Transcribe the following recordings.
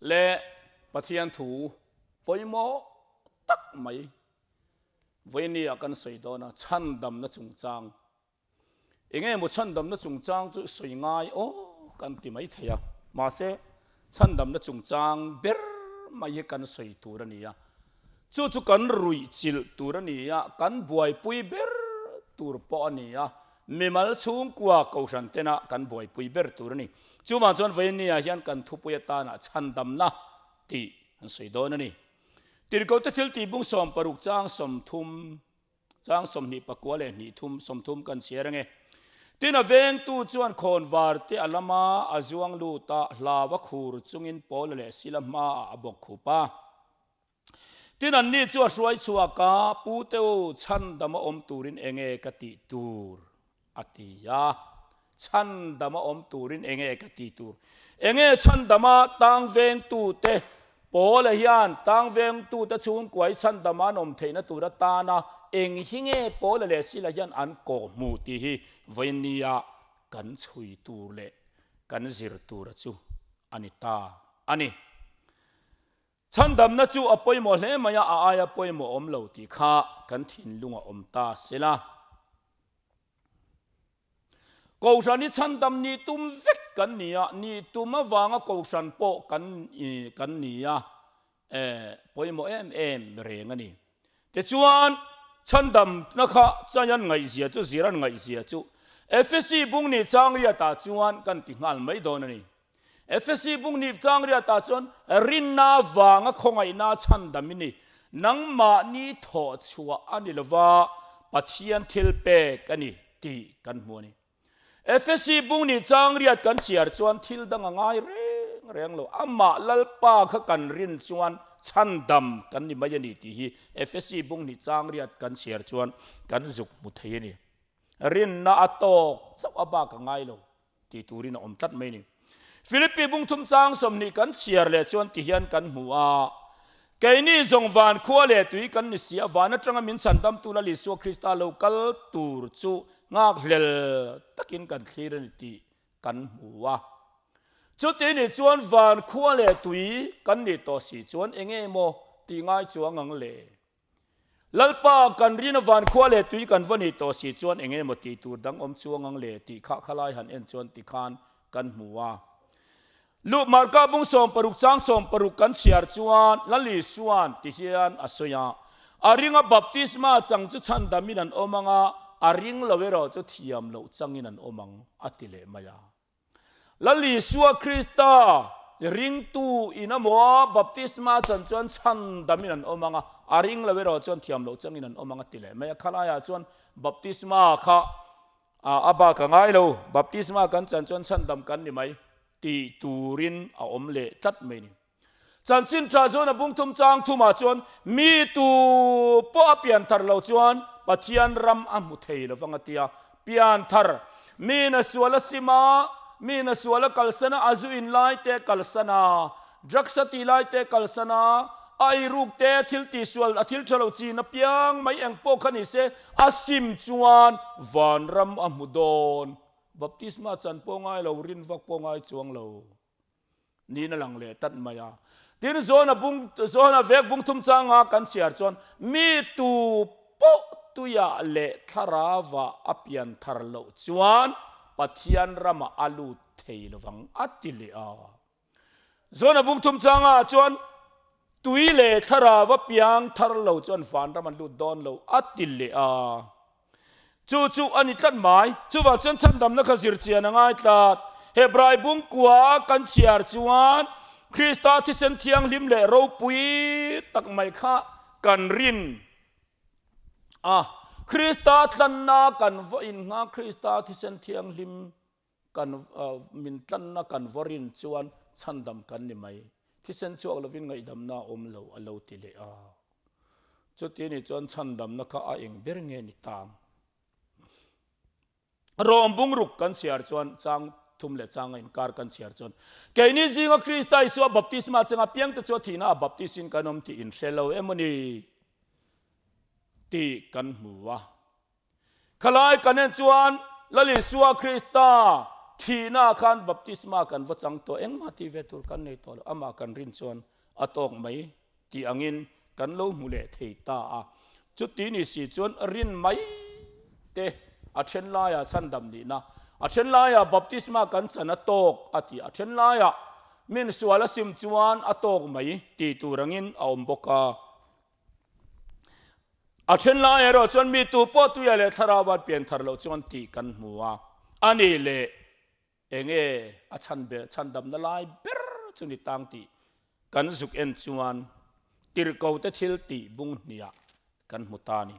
Le Pathian thu pawimawh tak mai vawinia kan sawi dawn a, chhandamna chungchang. Enge maw chhandamna chungchang chu sawi ngai aw kan ti mai thei a, mahse chhandamna chungchang ber mai hi kan sawi tur a ni a, chu chu kan ruih chilh tur a ni a, kan buaipui ber tur pawh a ni a, Mimal chhungkua Kohhran tena kan buaipui ber tur a ni. Chuvang chuan vawiinniah hian kan thupui atana chhandamna tih an sawi dawn a ni. Tirhkohte thil tih bung 60 chang 30 chang 24 leh hnih thum 30 kan chhiar ange. Tin a vengtu chuan khawnvar te a lama a zuang lut a, hlava khur chungin Paula leh Sila hmaah a bawk khup a. Tin, anni chu a hruai chhuak a, Pu te u, chhandama awm turin enge ka tih tur? a ti a. Chhandama awm turin enge ka tih tur? Enge chhandama tang vengtute Paula hian tang vengtute chhungkuai chhandama an awm theihna tur atana eng hi nge Paula leh Sila hian an kawhhmuh tih hi vawinia kan chhui tur leh kan zir tura chu a ni ta a ni. Chhandamna chu a pawimawh hle mai a, a aia pawimawh awm lo tih kha kan thinlung a awm ta sela. Kohhran hi chhandam nih tum vek kan ni a, nih tum avanga kohhran pawh kan kan ni a, pawimawh em em reng a ni. Tichuan, chhandamna kha chaian ngaihzia chu, ziran ngaihzia chu Efesi bung nih changriatah chuan kan ti nghal mai dawn a ni. Efesi bung nih changriatah chuan rinna vanga khawngaihna chhandam i ni. Nangmahni thawh chhuah a ni lova, Pathian thil pek a ni tih kan hmu a ni. Efesi bung nih changriat kan chhiar chuan thil dang a ngai reng reng lo. Amah Lalpa kha kan rin chuan chhandam kan ni mai a ni tih hi Efesi bung nih changriat kan chhiar chuan kan zuk hmu thei a ni. Rinna a tawk chauh a bak a ngai lo tih turin a awm tlat mai a ni. Philippi bung thum chang 20 kan chhiar leh chuan ti hian kan hmu a, Keini zawng van khua leh tui kan ni si a, van atanga min chhandamtu Lal Isua Krista lo kal tur chu nghakhlel takin kan thlir a ni tih kan hmu a. Chuti nih chuan van khua leh tui kan nih tawh si chuan enge maw tih ngai chuang ang le? Lalpa, kan rin a van khua leh tui kan va nih tawh si chuan eng emaw tih tur dang awm chuang ang le tih kha khalai han en chuan tikhan kan hmu a. Luh Marka bung 60 chang 60 kan chhiar chuan Lal Isuan ti hian a sawi a, A ringa baptisma chang chu chhandamin an awm ang a, a ring lo erawh chu thiam loh changin an awm ang a ti leh mai a. Lal Isua Krista ringtu in a maw baptisma chan chuan chhandamin an awm ang a, a ring lo erawh chuan thiam loh changin an awm ang a ti leh mai a. Khalaiah chuan baptisma kha a bak a ngai lo, baptisma kan chan chuan chhandam kan ni mai tih turin a awm leh tlat mai a ni. Chanchin tha chuan a bung thum chang thumah chuan mi tu pawh a pian thar lo chuan Pathian ram a hmu thei lo vang a ti a. Pian thar, mi na sual a sim a, mi na sual a kalsan a, a zu in lai te a kalsan a, drugs a tih lai te a kalsan a, a eiruk te, thil tihsual, a thil tha lo chin apiang mai eng pawh kha ni se, a sim chuan vanram a hmu dawn. Baptisma chan pawh ngai lo, rin vak pawh ngai chuang lo. Niin a lang leh tlat mai a. Tin, Jona bung, Jona vek bung thum changa kan chhiar chuan mi tu pawh tuiah leh thlarauah a pian thar loh chuan Pathian ramah a lut thei lovang a ti leh a. Jona bung thum changah chuan tui leh thlarau a piang thar lo chuan vanram an lut dawn lo a ti leh a. Chu chu a ni tlat mai. Chuvang chuan chhandamna kha zir chian a ngai tlat. Hebrai bungkua kan chhiar chuan Krista thisen thianghlim leh ropui tak mai kha kan rin a. Krista tlanna kan va inngha Krista thisen thianghlim kan min tlanna kan va rin chuan chhandam kan ni mai. Thisen chhuak lovin ngaihdamna a awm lo a lo ti leh a. Chuti nih chuan chhandamna kha a eng ber nge ni ta? Rom bungruk kan chhiar chuan chang thum leh changa inkar kan chhiar chuan keini zinga Krista Isua baptisma changa piangte chu a thihna a baptisin kan awm tih inhre lo emaw ni tih kan hmu a. Khalai kan en chuan Lal Isua Krista Thihnaah khan baptisma kan va chang tawh, engmah tih ve tur kan nei tawh lo, amah kan rin chuan a tawk mai tih angin kan lo hmu leh thei ta a. Chuti ni si chuan rin mai te a then laiah chhandam nihna, a then laiah baptisma kan chan a tawk a ti, a then laiah min sual a sim chuan a tawk mai tih tur angin a awm bawk a. A then lai erawh chuan mi tu pawh tuia leh thlarau an pian thar loh chuan tih kan hmu a, a nih leh enge a chhan ber chhandamna lai ber chu ni tang tih kan zuk en chuan tirhkote thil tih bung hniah kan hmu ta a ni.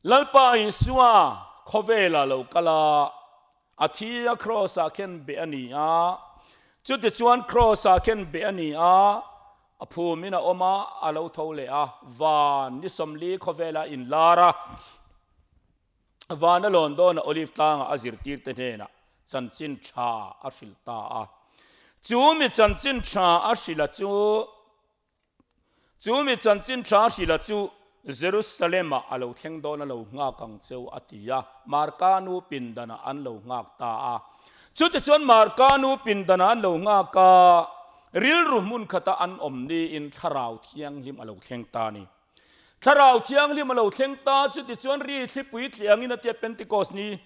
Lalpa Isua khawvelah lo kal a, a thi a kraws-ah khen beh a ni a. Chutichuan kraws-ah khen beh a ni a, a phumin a awm a, a lo tho leh a, van ni 40 khawvelah a inlar a. Van a lawn dawn a Olive tlangah a zirtirte hnenah chanchin tha a hrilh ta a. Chu mi chanchin tha a hrilh a chu Chu mi chanchin tha hrila chu Jerusalem-ah a lo thleng dawn a lo nghak ang cheu a ti a, Marka nu pindanah an lo nghak ta a. Chutichuan Marka nu pindanah an lo nghak a, rilru hmun khata an awm niin Thlarau Thianghlim a lo thleng ta a ni. Thlarau Thianghlim a lo thleng ta, chutichuan ri thlipui tliangin a tia Pentecost ni,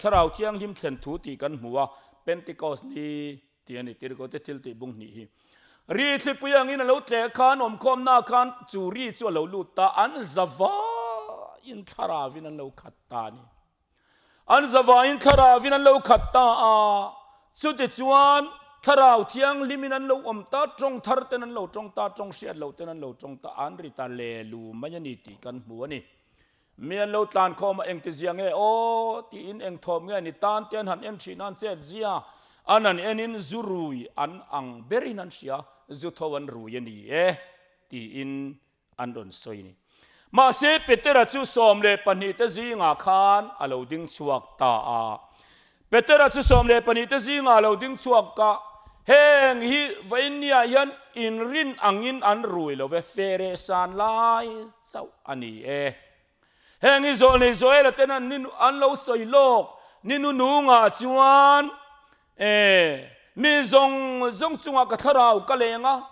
Thlarau Thianghlim thlen thu tih kan hmu a, Pentecost ni Tih a ni, Tirhkote thil tih bung hnih hi. Ri thlipui angin a lo tleh khan awmkhawmna khan chu ri chu a lo lut ta, an zavaiin thlaravin an lo khat ta a ni. An zavaiin thlaravin an lo khat ta a, chutichuan thlarau thianghlimin an lo awm ta, tawng thar ten an lo tawng ta, tawng hriat loh ten an lo tawng ta, an ri ta le lu mai a ni tih kan hmu a ni. Mi an lo tlan khawm a, engti zia nge aw tiin eng thawm nge ni tan te an han en thin a, an chet zia an han enin zu rui an ang berin an hria, zu tho an rui a ni e tiin an rawn sawi a ni. Mahse Petera chu 12 te zingah khan a lo ding chhuak ta a, Petera chu 12 te zingah a lo ding chhuak a, Heng hi vawiinniah hian inrin angin an rui lo ve, fere san lai chauh a ni e. Heng hi zawlnei Joela ten an ni an lo sawi lawk ni nu nungah chuan e, mi zawng zawng chungah ka thlarau ka leng a,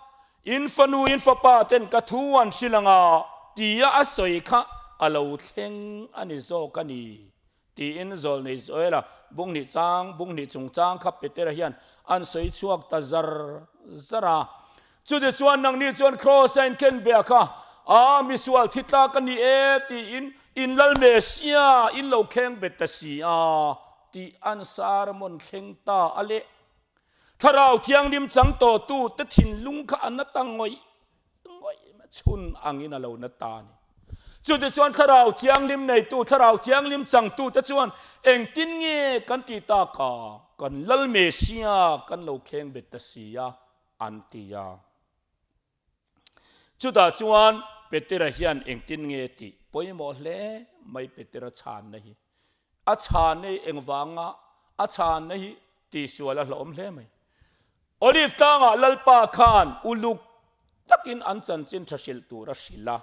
in fanu in fapa ten ka thu an hrilh ang a tia a sawi kha a lo thleng a ni zawk a ni. Tiin zawlnei Joela bung hnih chang, bung hnih chungchang kha Petera hian an sawi chhuak ta zar zar a. Chutichuan nangni chuan Kraws a inkhen beh kha, A, misual thi tlak a ni e, tiin in lal Mesia in lo kheng bet ta si a, tih an sermon thleng ta a le. Thlarau Thianghlim chang tawhtu te thinlung kha a na ta ngawih ngawih mai chhun angin a lo na ta a ni. Chutichuan Thlarau Thianghlim neitu, Thlarau Thianghlim changtute chuan engtin nge kan tih tak a, kan Lal Mesia kan lo kheng bet ta si a, an ti a. Chutah chuan Petera hian engtin nge tih pawimawh hle mai Petera chhanna hi. A chhanna hi engvanga a chhanna hi tihsual a hlauhawm hle mai. Olive tlangah Lalpa khan uluk takin an chanchin tha hrilh tur a hrilh a.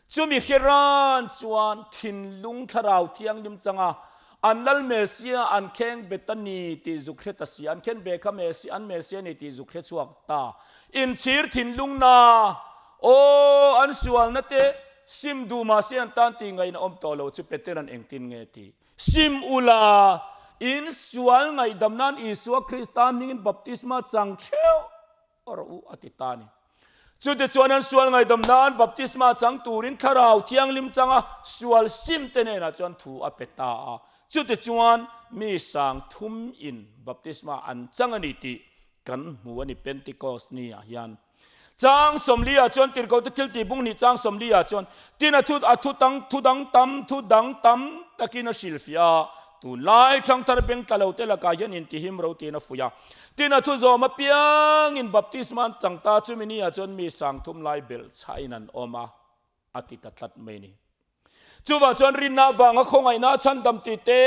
Chumi hre ran chuan thinlung thlarau thianghlim changa an Lal Mesia an kheng bet a ni tih zuk hre ta si, an khen ve kha Mesia, an Mesia a ni tih zuk hre chhuak ta. Inchhir thinlung na, aw, an sualna te sim duh mahse an tan tih ngaihna awm tawh lo chu Petera'n engtin nge tih? Sim ula, in sual ngaihdam nan Isua Krista hmingin baptisma chang theuh rawh u, a ti ta a ni. Chutichuan an sual ngaihdam nan baptisma chang turin Thlarau Thianghlim changa sual sim te hnenah chuan thu a pe ta a. Chutichuan mi 3000 in baptisma an chang a ni tih kan hmu a ni Pentecost ni ah hian. Chang 40 ah chuan tirhkohte thil tih bung hnih chang 40 ah chuan tin a thu a thu tang thu dang tam thu dang tam takin a hrilhfiah a, tunlai thangthar beng tla lo te lakah hian intihim ro tiin a fuih a. Tin a thu zawm apiangin baptisma an chang ta chumi ni ah chuan mi 3000 lai belh chhahin an awm a, a ti ta tlat mai a ni. Chuvah chuan rinna avanga khawngaihna a chhandam tih te,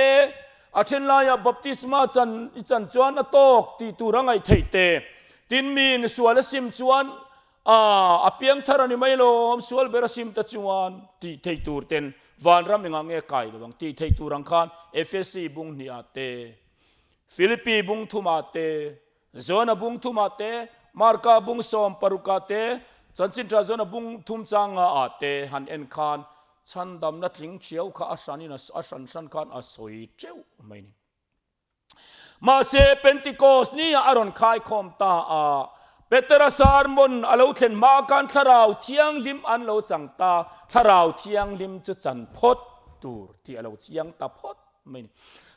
a then laiah baptisma chan i chan chuan a tawk tih tur a ngaih theih te, tin miin sual a sim chuan a piang thar a ni mai lawm, sual ber a sim ta chuan tih theih tur ten. Vanram engah nge kai lo ang tih theih tur ang khan Efesi bung hnih ah te, Philippi bung thum ah te, Jona bung thum ah te, Marka bung 16 ah te, Chanchin Tha Jona bung thum chang nga ah te han en khan chhandamna tling thiau kha a hran in a hran hran khan a sawi teuh mai ni. Mahse, Pentikos nia a rawn khaikhawm ta a, Petera sermon a lo thlen hma khan Thlarau Thianghlim an lo chang ta, Thlarau Thianghlim chu chan phawt tur tih a lo chiang ta phawt mai ni.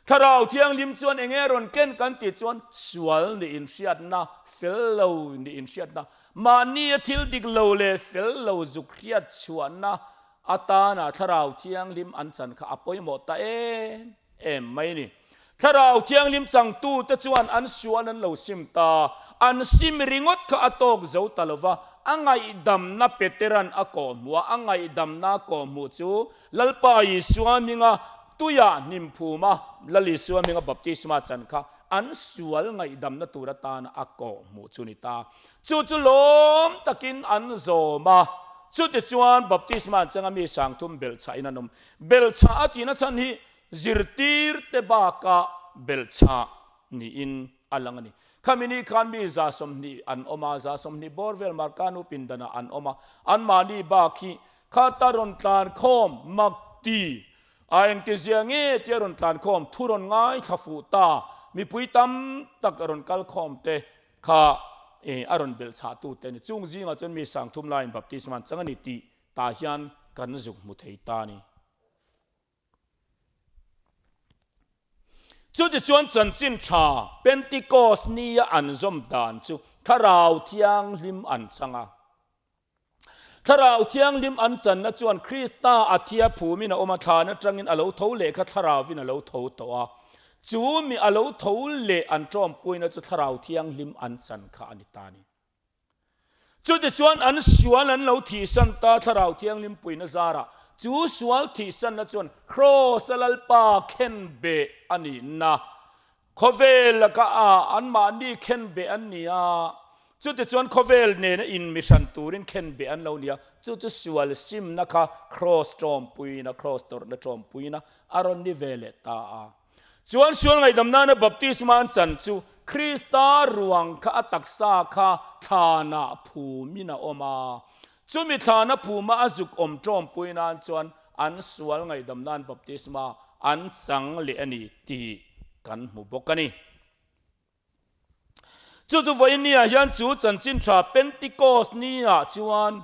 Thlarau Thianghlim chuan eng nge rawn ken kan tih chuan sual nih inhriatna, fel lo nih inhriatna, mahnia thil dik lo leh fel lo zuk hriat chhuahna atana Thlarau Thianghlim an chan kha a pawimawh ta em em mai ni. Thlarau Thianghlim changtute chuan an sual an lo sim ta. An sim ringawt kha a tawk zo ta lo va, a ngaihdamna Petera'n a kawhhmuh a, a ngaihdamna a kawhhmuh chu Lalpa Isua hminga tuia hnim phum a, Lal Isua hminga baptisma chan kha an sual ngaihdamna tur atana a kawhhmuh chu ni ta. Chu chu lawm takin an zawm a, chutichuan baptisma an changa mi sangthum belhchhahin an awm. Belhchhah a tihna chhan hi Zirtirte bakah belhchhah niin a lang a ni. Khami ni khan mi 120 an awm a, 120 bawr vel Marka nu pindanah an awm a, anmahni bak hi khata rawn tlan khawm mak ti a engtizia nge tia rawn tlan khawm thu rawn ngaithla fuh ta mipui tam tak rawn kal khawm te kha a rawn belhchhah tute a ni. Chung zingah chuan mi 3000 laiin baptisma an chang a ni tih tah hian kan zuk hmu thei ta a ni. Chutichuan chanchin tha Pentecost nia an zawm dan chu Thlarau Thianghlim an chang a. Thlarau Thianghlim an channa chuan Krista a thia phumin a awm a, thlan atangin a lo tho leh kha Thlarauvin a lo tho tawh a. Chu mi a lo tho leh an tawmpuina chu Thlarau Thianghlim an chan kha a ni ta a ni. Chutichuan an sual an lo thihsan ta Thlarau Thianghlim puina zarah chu sual thihsanna chuan Kraws-a Lalpa khenbeh a nihna khawvel laka a anmahni khenbeh an ni a, chutichuan khawvel nena inmihran turin khenbeh an lo ni a, chu chu sual simna kha Kraws tawmpuina, Kraws tawrhna tawmpuina a rawn ni ve leh ta a. Chuan sual ngaihdam nana baptisma an chan chu Krista ruang kha a taksa kha thlanah phumin a awm a. Chumi thlana phuma a zuk awm tawmpui nan chuan an sual ngaihdam nan baptisma an chang leh a ni tih kan hmu bawk a ni. Chu chu vawiin ni ah hian chu chanchin tha Pentecost ni ah chuan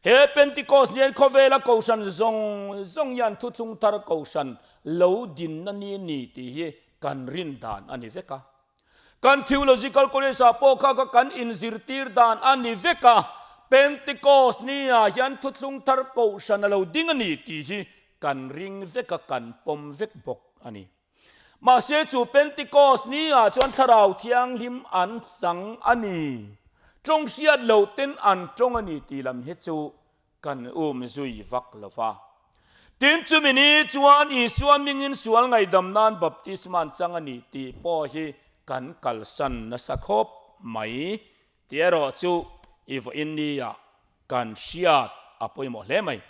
he Pentecost ni hian khawvela kohhran zawng zawng hian thuthlung thar kohhran lo dinna ni a ni tih hi kan rin dan a ni vek a. Kan Theological College ah pawh kha kha kan inzirtir dan a ni vek a, Pentecost ni ah hian thuthlung thar kohhran a lo ding a ni tih hi kan ring vek a, kan pawm vek bawk a ni. Mahse chu Pentecost ni ah chuan Thlarau Thianghlim an chang a ni. Tawng hriat loh ten an tawng a ni tih lam hi chu kan um zui vak lo va. Tin chumi ni chuan Isua mingin sual ngaihdam nan baptisma an chang a ni tih pawh hi kan kalsan nasa khawp mai tih erawh chu i vawiin ni ah kan hriat a pawimawh hle mai.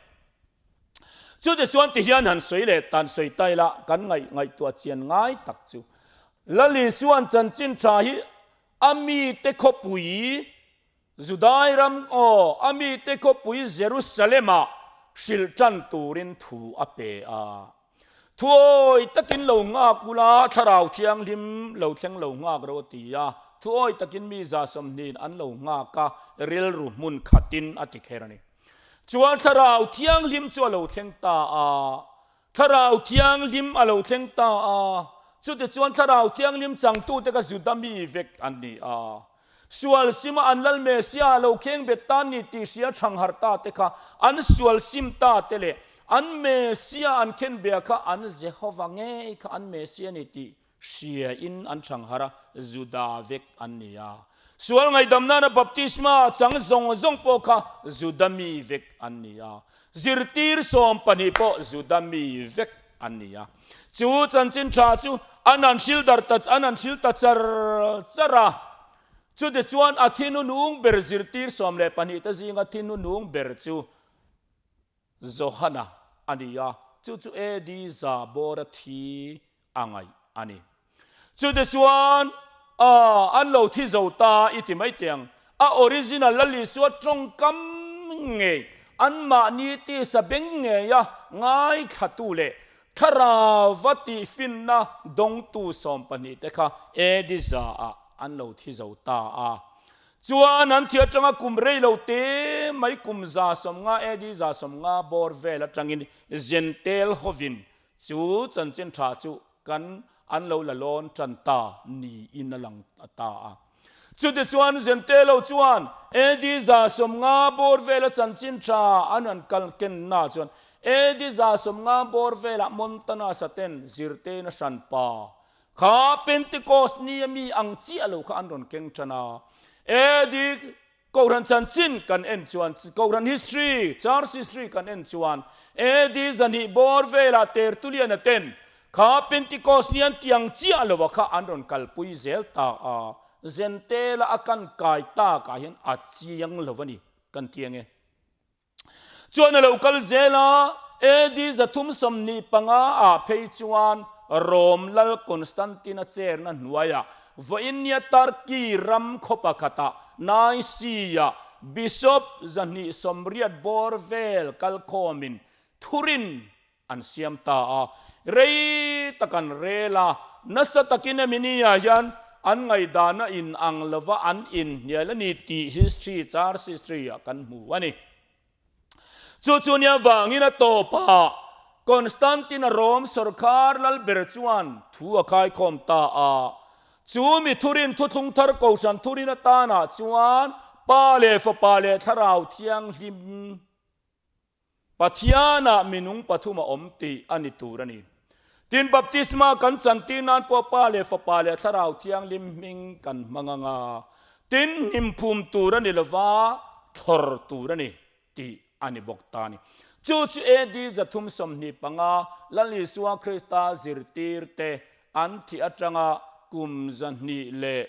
Chutichuan tihian han sawi leh tan sawi ta ila kan ngaih ngaihtuah chian ngai tak chu Lal Isua'n chanchin tha hi a mite khawpui Judai ram aw a mite khawpui Jerusalem-ah hrilh tan turin thu a pe a. Thuawi takin lo nghak ula, Thlarau Thianghlim lo thleng lo nghak ro a ti a. Thuawi takin mi 120 an lo nghak a, rilru hmun khatin a ti kher a ni. Chuan Thlarau Thianghlim chu a lo thleng ta a, Thlarau Thianghlim a lo thleng ta a, chutichuan Thlarau Thianghlim changtute kha Juda mi vek an ni a. Sual sima an Lal Messiah a lo kheng bet tan ni tih hria thangharh ta te kha an sual sim ta te leh an Messiah an khen bia kha an Jehovah ngei kha an Messiah ni tih hria in an thangharh a, Juda vek an ni a. Sual ngaihdam nana baptisma chang zawng zawng pawh kha Juda mi vek an ni a. Zirtir 12 pawh Juda mi vek an ni a. Chu chanchin tha chu an han hril dar ta, an han hril ta char char a. Chutichuan a thi hnunung ber zirtir 12 te zinga thi hnunung ber chu Johana a ni a. Chu chu AD 100 bawra thi a ngaih a ni. Chutichuan, an lo thi zo ta i ti mai teh ang. A original Lal Isua tawngkam ngei, anmahni tisa beng ngeia ngaithlatu leh thlarauva tihfinna dawngtu 12 te kha AD 100-ah an lo thi zo ta a. Chuan an thi atanga kum rei lo te mai kum 150 AD 150 bawr vel atangin Jentail hovin Chu chanchin tha chu kan an lo la lawn tan ta niin a lang ta a. Chutichuan Zentelo chuan AD 150 bawr vela chanchin tha an han kal kenna chuan AD 150 bawr velah Montanus-a ten zirteina hranpa kha Pentecost ni a mi ang chiah lo kha an rawn keng tan a. AD Kohhran chanchin kan en chuan, Kohhran history, Church history kan en chuan, AD 200 bawr velah Tertullian-a ten kha Pentecost ni an tiang chiah lo a kha an rawn kalpui zel ta a, Zentela a kan kai takah hian a chiang lo a ni kan ti ang e. Chuan a lo kal zel a, AD 325 ah phei chuan Rom lal Constantine-a cherna hnuaiah vawiinnia Turkey ram khaw pakhatah Nicaea Bishop 280 bawr vel kalkhawmin thurin an siam ta a, rei tak an rel a, nasa takin hemi ni-ah hian an ngaihdan a inang lova an inhnial a ni tih history, church history ah kan hmu a ni. Chu chu nia vangin a tawpah Constantine-a Rome sawrkar lal ber chuan thu a khaikhawm ta a, chu mi thurin thuthlung thar kohhran thurin atanah chuan Pa leh Fapa leh Thlarau Thianghlim, Pathianah minung pathum a awm tih a ni tur a ni. Tin, baptisma kan chantir nan pawh Pa leh Fapa leh Thlarau Thianghlim hming kan hmang ang a, tin, hnimphum tur a ni lova, thlawr tur a ni tih a ni bawk ta a ni. Chu chu AD 325 Lal Isua Krista zirtirte an thih atanga kum 200 leh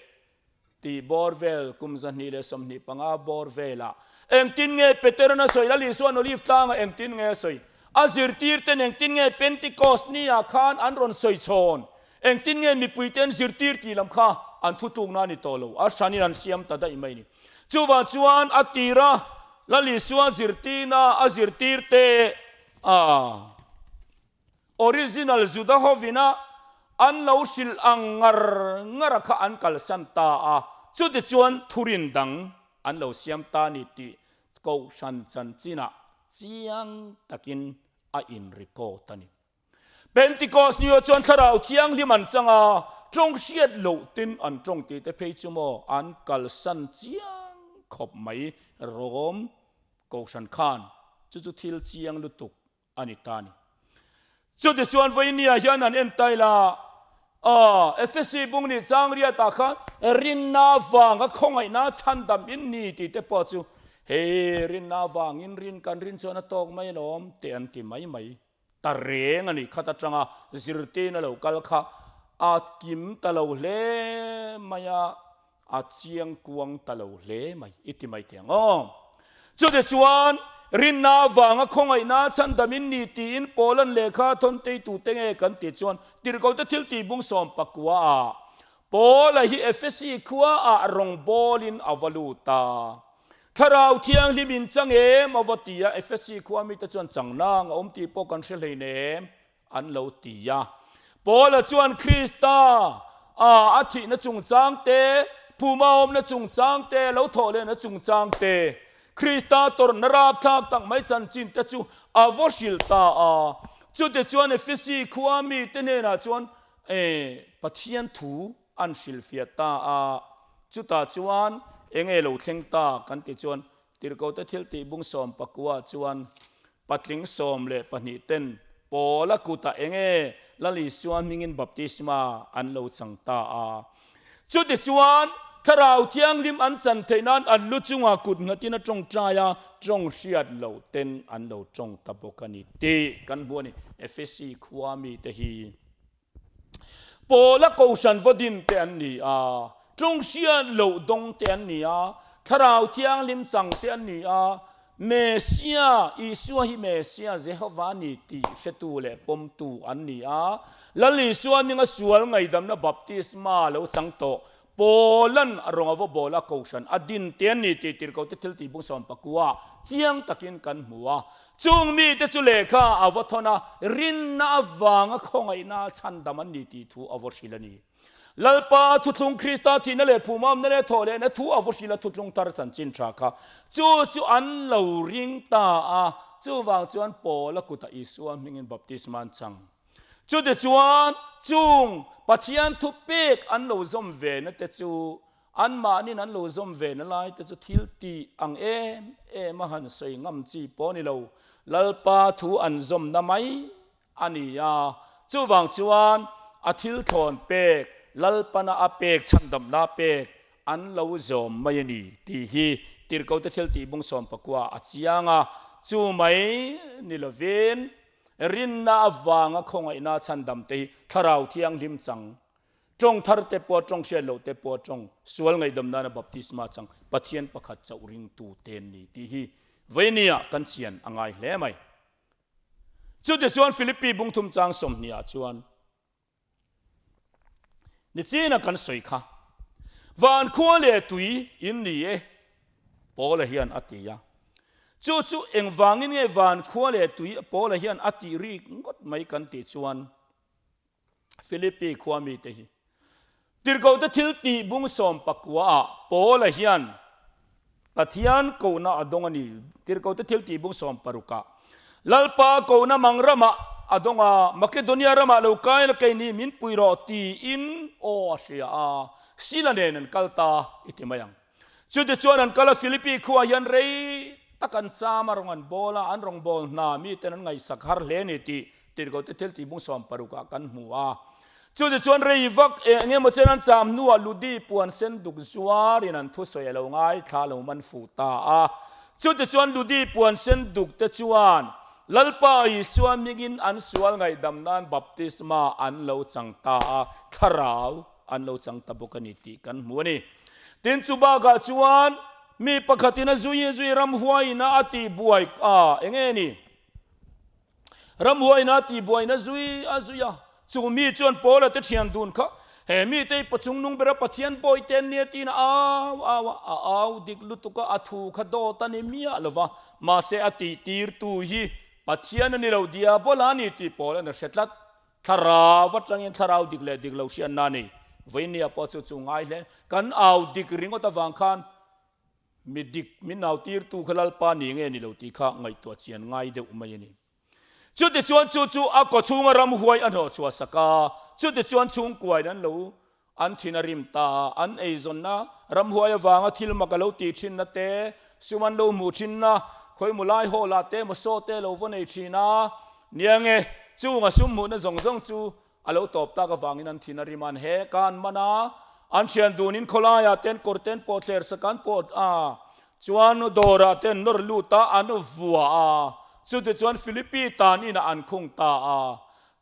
Tih bawr vel, kum 225 bawr velah engtin nge Peteran a sawi? Lal Isua'n Olive tlangah engtin nge a sawi? A zirtirten engtin nge Pentecost niah khan an rawn sawi chhawn? Engtin nge mipuite an zirtir tih lam kha an thutlukna a ni tawh lo. A hranin an siam ta daih mai a ni. Chuvang chuan a tira Lal Isua zirtirna a zirtirte a. Original Juda hovina an lo hrilh ang ngar ngar a kha an kalsan ta a, chutichuan thurin dang an lo siam ta ni tih Kohhran chanchinah chiang takin a in-record a ni. Pentecost ni ah chuan Thlarau Thianghlim an chang a, tawng hriat loh tin an tawng tih te phei chu maw an kalsan chiang khawp mai Rom Kohhran khan chu chu thil chiang lutuk a ni ta a ni. Chutichuan vawinia hian an en ta ila, Aw, Efesi bung nih chang riatah khan rinna vanga khawngaihna chhandam in ni tih te pawh chu hei rinna vangin rin kan rin chuan a tawk mai alawm teh an ti mai mai ta reng a ni. Khat atanga zirtirna lo kal kha a kim ta lo hle mai a. A chiang kuang ta lo hle mai i ti mai teh ang aw. Chutichuan, rinna avanga khawngaihna chhandamin ni tiin Paula'n lehkha thawn teitute nge kan tih chuan Tirhkohte thiltih bung 19 ah Paula hi Efesi khuaah rawngbawlin a va lut a. Thlarau Thianghlim in chang em a va ti a, Efesi khua mite chuan changnang a awm tih pawh kan hre hleinem. An lo ti a. Paula chuan Krista a a thihna chungchang te, phuma awmna chungchang te, lo thawh lehna chungchang te, Krista tawrhna rapthlak tak mai chanchin te chu a vaw hrilh ta a. Chutichuan Efesi khua mite hnenah chuan Pathian thu an hrilhfiah ta a. Chutah chuan enge lo thleng ta kan ti chuan Tirhkohte thiltih bung 19 chuan Patling 12 ten Paula kutah enge Lal Isua hmingin baptisma an lo chang ta a. Chutichuan, Thlarau Thianghlim an chan theih nan an lu chungah kut nghatin a tawngtai a, tawng hriat loh ten an lo tawng ta bawk a ni tih kan hmu a ni. Efesi khua mite hi Paula Kohhran vaw din te an ni a, tawng hriat loh dawng te an ni a, Thlarau Thianghlim chang te an ni a. Messia, Isua hi Messia, Jehova a ni tih hretu leh pawmtu an ni a. Lal Isua hminga sual ngaihdamna baptisma lo chang tawh Paula'n a rawn a va bawl a, Kohhran a din te an ni tih tirhkohte thil tih bung 14 chiang takin kan hmu a. Chung mite chu lehkha a va thawn a, rinna avanga khawngaihna chhandam an ni tih thu a va hrilh a ni. Lalpa thuthlung Krista thihna leh phumamna leh thawhlehna thu a va hrilh a thuthlung thar chanchin tha kha chu chu an lo ring ta a, chuvang chuan Paula kutah Isua hmingin baptisma an chang. Chutichuan chung Pathian thu pek an lo zawm ve na te chu anmahnin an lo zawm ve na lai te chu thil tih ang em em a han sawi ngam chi pawh a ni lo. Lalpa thu an zawmna mai a ni a, chuvang chuan a thil thlawn pek, Lalpana a pek chhandamna pek an lo zawm mai a ni tih hi Tirhkote thil tih bung 19 a chiang a, chu mai ni lovin rinna avanga khawngaihna chhandamte hi Thlarau Thianghlim chang, tawng thar te pawh tawng hriat loh te pawh tawng, sual ngaihdam nana baptisma chang Pathian pakhat chauh ringtu te an ni tih hi vawinia kan chian a ngai hle mai. Chutichuan Philippi bungthum chang 20 ah chuan nichina kan sawi kha, Van khua leh tui in ni e, Paula hian a ti a. Chu chu engvangin nge van khua leh tui Paula hian a tih rik ngawt mai kan tih chuan Philippi khua mite hi Tirhkohte thil tih bung 19 ah Paula hian Pathian kohna a dawng a ni. Tirhkohte thil tih bung 60 ah Lalpa kohna mang ramah a dawng a, Makedonia ramah lo kai la kei ni min pui rawh tiin aw a hria a, Sila nen an kal ta i ti mai ang. Chutichuan an kal a, Philippi khuaah hian rei tak an cham a, rawng an bawl a, an rawngbâwl hna miten an ngaihsak har hle a ni tih Tirhkohte thil tih bung 60 ah kan hmu a. Chutichuan rei vak eng emaw chen an cham hnuah Ludi puan sen duk zuarin an thusawi a lo ngaithla lo man fuh ta a. Chutichuan Ludi puan sen duk te chuan Lalpa Isua hmingin an sual ngaihdam nan baptisma an lo chang ta a, thlarau an lo chang ta bawk a ni tih kan hmu a ni. Tin, chu bakah chuan mi pakhatin a zui zui ramhuaiin a a tihbuai a, eng nge ni? Ramhuaiin a tihbuaina zui a zui a, chu mi chuan Paula te thian dun kha, He mite hi pachung nung bera Pathian bawi te an nia tiin a au au a, a au dik lutuk a, a thu kha dawt a ni miah lo va, mahse a tihtirtu hi Pathian a ni lo, Diabola a ni tih Paula'n a hre tlat. Thlarau atangin thlarau dik leh dik lo hriatna a nei. Vawinia pawh chu chu ngai hle. Kan au dik ringawt avang khan mi dik min au tirtu kha Lalpa ni nge ni lo tih kha ngaihtuah chian ngai deuh mai a ni. Chutichuan chu chu a kawchhunga ramhuai a hnawh chhuah sak a, chutichuan chhungkuain an lo An thin a rim ta a, an eizawnna, ramhuai avanga thil mak a lo tih thinna te, sum an lo hmuh thinna, khawimaw lai hawlah te emaw saw te lo va nei thin a, nia nge, chunga sum hmuhna zawng zawng chu a lo tawp tak avangin an thin a rim a, an hek a, an man a, an thian dunin khawlaiah te an kawr te an pawh thler sak a, an pawh a, chuan dawrah te an nawr lut a, an vua a, chutichuan Philippi tan inah an khung ta a.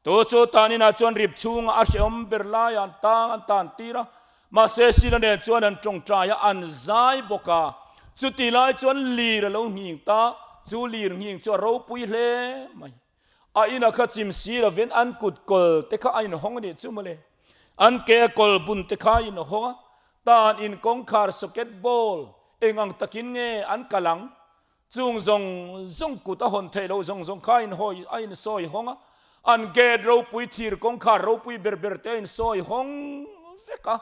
Tu chu taninah chuan rip chhunga a hrehawm ber laiah an tang an tan tir a, mahse Sila nen chuan an tawngtai a, an zai bawk a. Chuti lai chuan lir a lo nghing ta, chu lir nghing chu a ropui hle mai. A ina kha chim si lovin an kut kawl te kha a inhawng a nih chu mawle. An ke a kawl bun te kha a inhawng a, tan in kawngkhar socket ball eng ang takin nge an kal ang? Chung zawng zawng kut a hawn theih loh zawng zawng kha a inhawi a insawi hawng a, an gate ropui thir kawngkhar ropui ber ber te a insawi hawng vek a,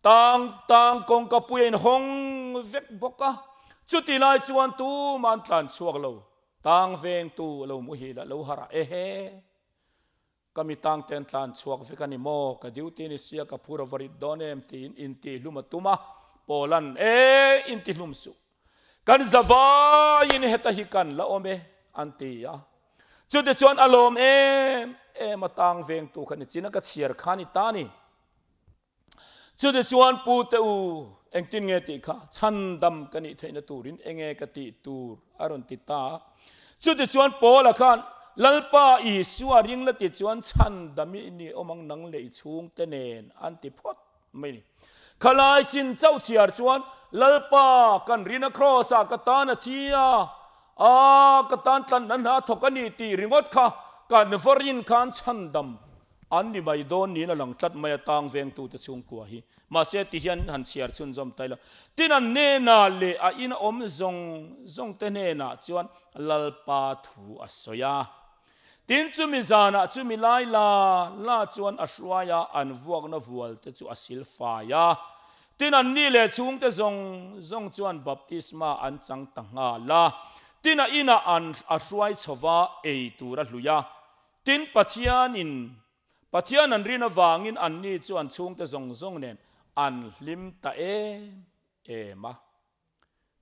tang tang kawngka pui a inhawng vek bawk a, chuti lai chuan tumah an tlan chhuak lo, tang vengtu a lo muhil a lo harh a, ehe. Ka mi tang te an tlan chhuak vek a ni maw? Ka duty ni sia ka phur a va rit dawn em? tiin intihlum a tum a, Paula'n, E, intihlum suh. Kan zavaiin heta hi kan la awm e, an ti a. Chutichuan a lawm em em a tang vengtu kha ni chin a ka chhiar kha ni ta ni. Chutichuan Pu te u, engtin nge tih kha chhandam ka nih theihna turin enge ka tih tur a rawn ti ta a. Chutichuan Paula khan, Lalpa Isua ring la ti chuan chhandam i ni awm ang nang leh i chhungte nen an ti phawt mai ni. Khalai chin chauh chhiar chuan, Lalpa kan rina Kraws ah ka tan a thi a. A, ka tan tlanna hna thawk a ni tih ringawt kha kan varin khan chhandam an ni mai dawn niin a lang tlat mai a, tang vengtute chhungkua hi. Mahse ti hian han chhiar chhunzawm ta ila, tin an hnenah leh a ina awm zawng zawngte hnenah chuan Lalpa thu a sawi a. Tin chumi zanah chumi lai la la chuan a hruai a, an vuakna vual te chu a sil fai a. Tin anni leh chhungte zawng zawng chuan baptisma an chang ta nghal a. Tin a inah an a hruai chho va, ei tur a hlui a. Tin Pathianin Pathian an rin avangin anni chu an chhungte zawng zawng nen an hlim ta em em a.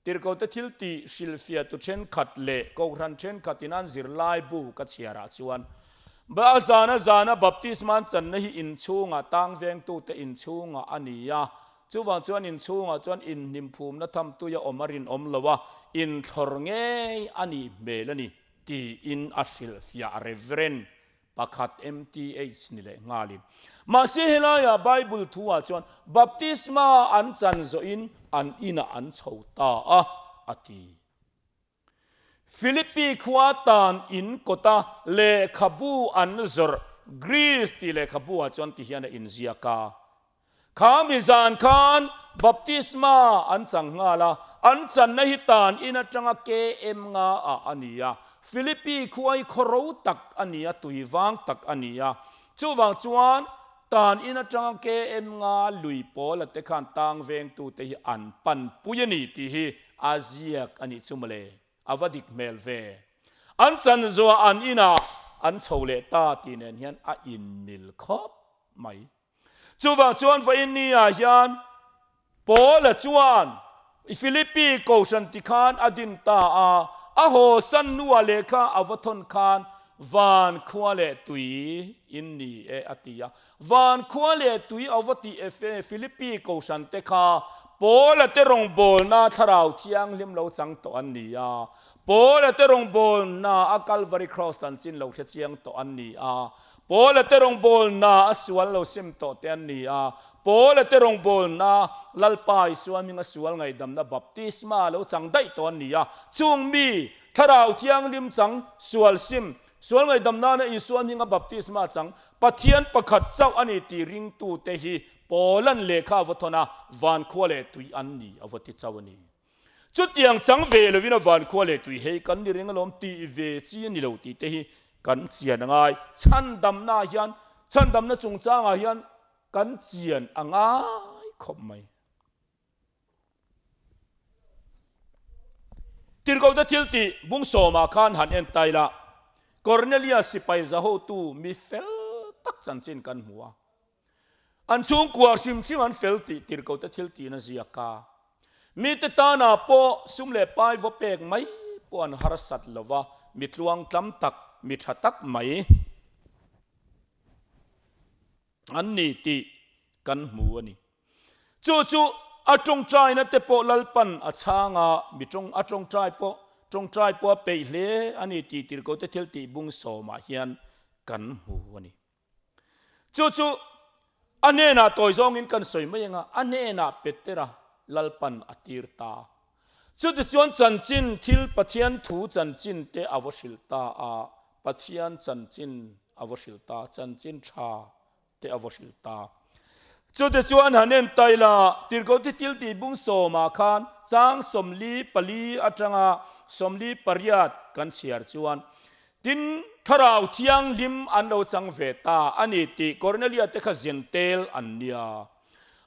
Tirhkohte thil tih hrilhfiahtu thenkhat leh kohhran thenkhatin an zirlai bu ka chhiarah chuan, A zana zana baptisma an channa hi inchhungah tang vengtute inchhungah a ni a, chuvang chuan inchhungah chuan inhnimphumna tham tuia awm a rinawm lo a, inthlawr ngei a nih hmel a ni, tiin a hrilhfiah Rev. Pakhat MTH ni leh nghalin. Mahse helaiah Bible thuah chuan baptisma an chan zawhin an inah an chho ta a, a ti. Philippi khua tan in kawta lehkhabu an zawrh Greece tih lehkhabu-ah chuan ti hian a inziak a. Kha mi zan khan baptisma an chang nghal a, an channa hi tan in atanga KM nga ah a ni a, Philippi khua hi khaw ro tak a ni a, tui vang tak a ni a, chuvang chuan tan in atanga KM nga lui pawl a te khan tang vengtute hi an pan pui a ni tih hi a ziak a nih chu mawle, a va dik hmel ve. An chan zuah an inah an chho leh ta tih nen hian a inmil khawp mai. Chuvang chuan vawiin ni ah hian Paula chuan Philippi kohhran ti khan a din ta a, a haw san hnuah lehkha a va thawn khan van khua leh tui in ni e a ti a. Van khua leh tui a va tih e Philippi kohhran te kha Paula te rawngbawlna thlarau thianghlim lo chang tawh an ni a. Paula te rawngbawlna a Calvary Cross chanchin lo hre chiang tawh an ni a. Paula te rawngbawlna a sual lo sim tawh te an ni a. Paula te rawngbawlna Lalpa Isua hminga sual ngaihdamna baptisma lo chang daih tawh an ni a. Chung mi, Thlarau Thianghlim chang, sual sim, sual ngaihdam nana Isua hminga baptisma chang, Pathian pakhat chauh a ni tih ringtute hi Paula'n lehkha a va thawn a, van khua leh tui an ni a va ti chauh a ni. Chutiang chang ve lovin a van khua leh tui hei kan ni reng alawm tih ve chi a ni lo tih te hi kan chian a ngai. Chhandamna ah hian, chhandamna chungchangah hian kan chian a ngai khawp mai. Tirhkohte thil tih bung sawmah khan han en ta ila, Kornelia sipai zahotu mi fel tak chanchin kan hmu a. An chhungkua hrim hrim an fel tih tirhkohte thil tiin a ziak a. Mite tanah pawh sum leh pai va pek mai pawh an harsat lo va, mi tluang tlam tak, mi tha tak mai an ni tih kan hmu a ni. Chu chu a tawngtaina te pawh Lalpan a chhang a, mi tawng a tawngtai pawh tawngtai pawh a peih hle a ni tih tirhkohte thil tih bung sawmah hian kan hmu a ni. Chu chu a hnenah tawi zawngin kan sawi mai anga, a hnenah Petera Lalpan a tir ta. Chutichuan chanchin thil Pathian thu chanchin te a va hrilh ta a, Pathian chanchin a va hrilh ta, chanchin tha te a va hrilh ta. Chutichuan han en ta ila, Tirhkohte thil tih bung sawmah khan chang 44 atanga 48 kan chhiar chuan, Tin, Thlarau Thianghlim an lo chang ve ta a ni tih Kornelia te kha zintel an nia.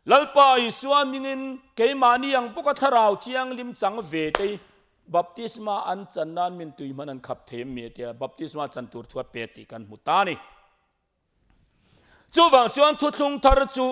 Lalpa Isua hmingin keimahni ang bawka Thlarau Thianghlim chang ve te hi baptisma an chan nan min tui hman an khap thei em mi a tia, baptisma chan tur thu a pe tih kan hmu ta a ni. Chuvang chuan thuthlung thar chu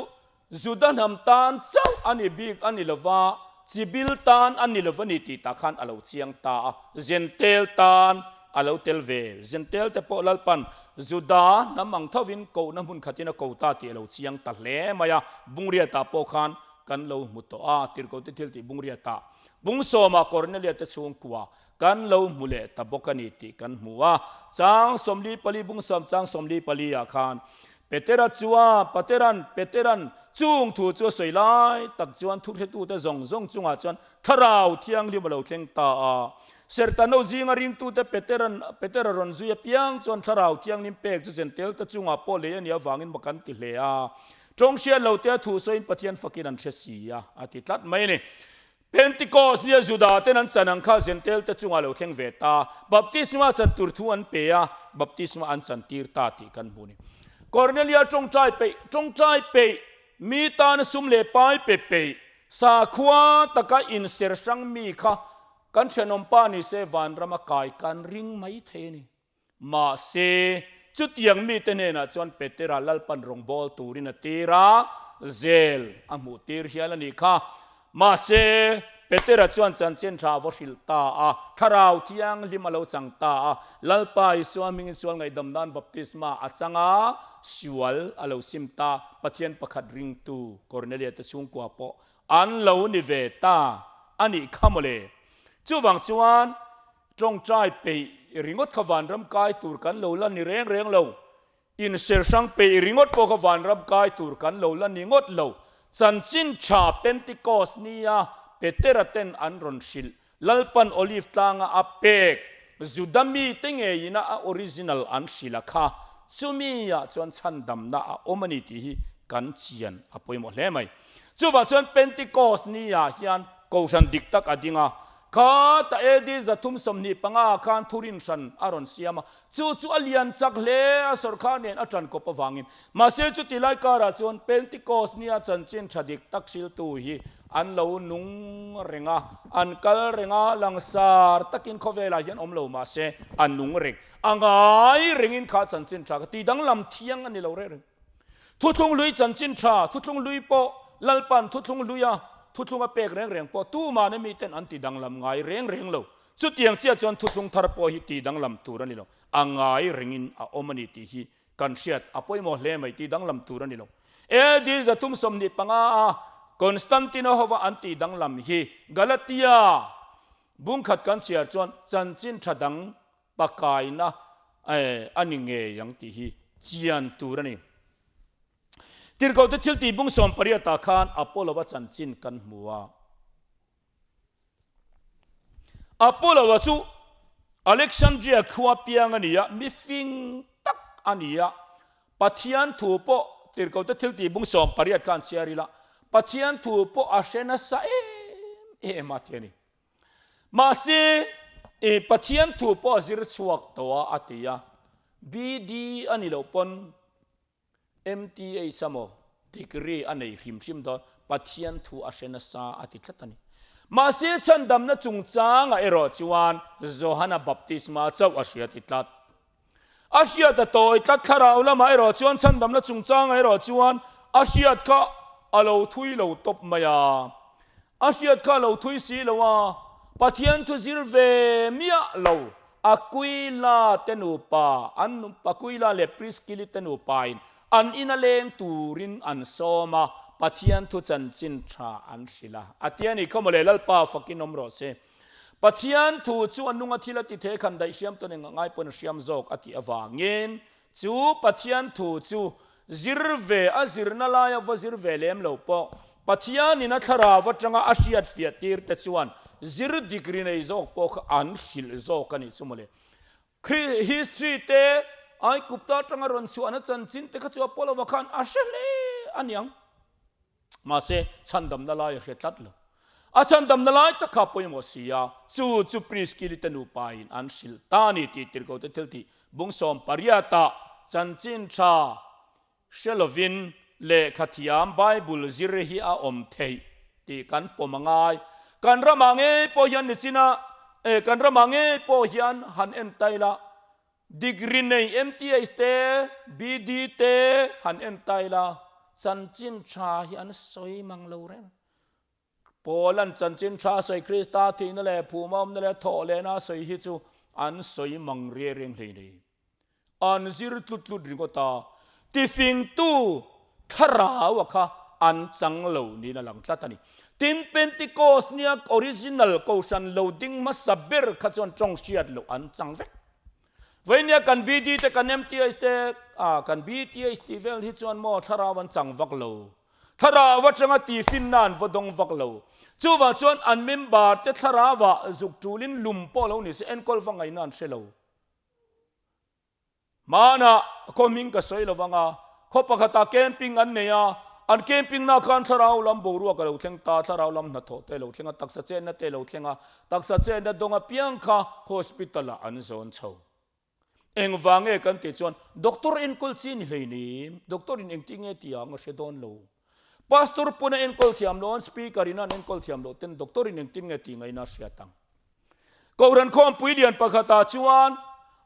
Juda hnam tan chauh a ni bik a ni lova, chibil tan a ni lova ni tih tah khan a lo chiang ta a, Zentel tan a lo tel ve. Zentel te pawh Lalpan Juda hnam ang thovin kohna hmun khatin a ko ta tih a lo chiang ta hle mai a, Bungriatah pawh khan kan lo hmu tawh a, Tirhkohte thil tih Bungriatah Bung sawmah Kornelia te chhungkua Kan lo hmu leh ta bawk a ni tih kan hmu a. Chang 44 bung sawm chang 44 ah khan Petera chuan, Pateran, Peteran chung thu chu a sawi lai tak chuan thuhretute zawng zawng chungah chuan Thlarau Thianghlim a lo thleng ta a. Serhtan-ho zinga ringtute Petera'n Petera rawn zui apiang chuan Thlarau Thianghlim pek chu Jentail-te chungah pawh lei a nih avangin mak an ti hle a. Tawng hriat lo te a thu sawiin Pathian fakin an hre si a, a ti tlat mai a ni. Pentikos nia Juda ten an chan ang kha Jentail te chungah lo thleng ve ta. Baptisma chan tur thu an pe a, baptisma an chan tir ta tih kan hmu a ni. Kornelia tawngtai peih, tawngtai peih, mi tana sum leh pai pe peih, sakhua taka inser hrang mi kha kan thenawmpa ni se vanrama kai kan ring mai thei a ni. Mahse, chutiang mite hnenah chuan Petera Lalpan rawngbâwl turin a tir a, zel a hmuh tir hial a nih kha. Mahse, Petera chuan chanchin tha a va hrilh ta a, Thlarau Thianghlim a lo chang ta a, Lalpa Isua hmingin sual ngaihdam nan baptisma a chang a, sual a lo sim ta, Pathian pakhat ringtu Kornelia te chhungkua pawh an lo ni ve ta a nih kha mawle. Chuvang chuan, Tawngtai peih ringawt kha vanram kai tur kan lo la ni reng reng lo. Inser hrang peih ringawt pawh kha vanram kai tur kan lo la ni ngawt lo. Chanchin tha Pentecost nia Petera ten an rawn hrilh Lalpan Olive tlanga a pek Juda mite ngeiin a original an hrilh a kha chumi ah chuan chhandamna a awm a ni tih hi kan chian a pawimawh hle mai. Chuvah chuan Pentecost nia hian Kohhran dik tak a ding a, kha ta AD 325 khan thurin hran a rawn siam a, chu chu a lian chak hle a, sawrkar nen a ṭan kawp avangin. Mahse chuti lai karah chuan Pentecost nia chanchin ṭha dik tak hriltu hi an lo nung reng a, an kal reng a, langsar takin khawvelah hian awm lo mahse a nung reng. A ngai rengin kha chanchin ṭha kha ti danglam thiang a ni lo reng reng. Thuthlung hlui chanchin tha, thuthlung hlui pawh Lalpan thuthlung hluia thuthlung a pek reng reng pawh tumah na miten an ti danglam ngai reng reng lo. Chutiang chiah chuan thuthlung thar pawh hi ti danglam tur a ni lo. A ngai rengin a awm a ni tih hi kan hriat a pawimawh hle mai, ti danglam tur a ni lo. AD 325 a Constantino hova an tih danglam hi Galatia bungkhat kan chhiar chuan chanchin tha dang pakaina a ni ngei ang tih hi chian tur a ni. Tirhkohte thiltih bung 18 ah khan Apollo-a chanchin kan hmu a. Apollo-a chu Alexandria khua piang a ni a, mi fing tak a ni a. Pathian thu pawh Tirhkohte thiltih bung 18 khan chhiar ila, Pathian thu pawh a hre nasa em em a ti a ni. Mahse, i Pathian thu pawh a zir chhuak tawh a, a ti a. BD a ni loh pawn MTH a maw degree a nei hrim hrim dawn, Pathian thu a hre nasa a ti tlat a ni. Mahse, chhandamna chungchangah erawh chuan Johana baptisma chauh a hria ti tlat. A hriat a tawi tlat thlarau lamah erawh chuan chhandamna chungchangah erawh chuan a hriat kha a lo thui lo tawp mai a. A hriat kha a lo thui si lo a, Pathian thu zir ve miah lo Aquila te nupa, an Aquila leh Priskili te nupain an ina leng turin an sawm a, Pathian thu chanchin tha an hrilh a. A ti a ni khaw mawle, Lalpa fakin awm rawh se. Pathian thu chu a nunga thil a ti thei khan daih hriam tawn eng ngai pawn a hriam zawk a tih avangin chu Pathian thu chu zir ve a zirna laia va zir ve lem lo pawh Pathianin a thlarau atanga a hriat fiah tir te chuan zir degree nei zawk pawh kha an hrilh zawk a nih chu mawle. History te Aigupta atanga rawn chhuahna chanchin te kha chu Apollo-a khan a hre hle a niang. Mahse, chhandamna lai a hre tlat lo. A chhandamna lai tak kha pawimawh si a, chu chu Priskili te nupain an hrilh ta a ni tih Tirhkohte thiltih bung 18 ah chanchin tha hre lovin lehkha thiam Bible zir hi a awm theih tih kan pawm a ngai. Kan ramah ngei pawh hian nichina kan ramah ngei pawh hian han en ta ila, Degree nei MTH te, BD te han en ta ila, chanchin tha hi an sawi mang lo reng. Paul-a'n chanchin tha a sawi Krista thihna leh phuma awmna leh thawh lehna a sawi hi chu an sawi mang riai reng hlei nei. An zir tlut tlut ringawt a, tifingtu thlarau a kha an chang lo niin a lang tlat a ni. Tin, Pentecost nia original kohhran lo ding hmasa ber kha chuan tawng hriat loh an chang vek. Vainia kan BD te kan MTH te ah kan BTH tih vel hi chuan maw thlarau an chang vak lo. Thlarau atanga tihfinna an va dawng vak lo. Chuvang chuan an member te thlarauah zuk tulin lum pawh lo ni se enkawl va ngaihna an hre lo. Hmanah khaw hming ka sawi lo vang a, khaw pakhatah camping an nei a, an camping na khan thlarau lam boruak a lo thleng ta, thlarau lam hnathawh te a lo thleng a, taksa chenna te a lo thleng a, taksa chenna dawng apiang kha hospital ah an zawn chho. Engvang nge kan tih chuan doctor enkawl chi ni hleinem, doctor in engtin nge tih ang a hre dawn lo. Pastor pawn a enkawl thiam lo, an speaker in an enkawl thiam loh ten doctor in engtin nge tih ngaihna a hriat ang. Kohhran khawmpui lian pakhatah chuan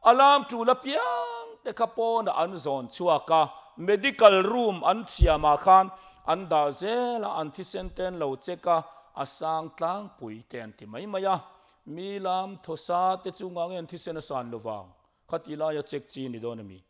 a lam tul apiang te kha pawnah an zawn chhuak a, medical room an thiamah khan an dah zel a, an thisen te an lo check a, a sang tlangpui te an ti mai mai a. Mi lam thawsa te chu ngah nge an thisen a san lo vang? Khati laia check chi ni dawn a mi?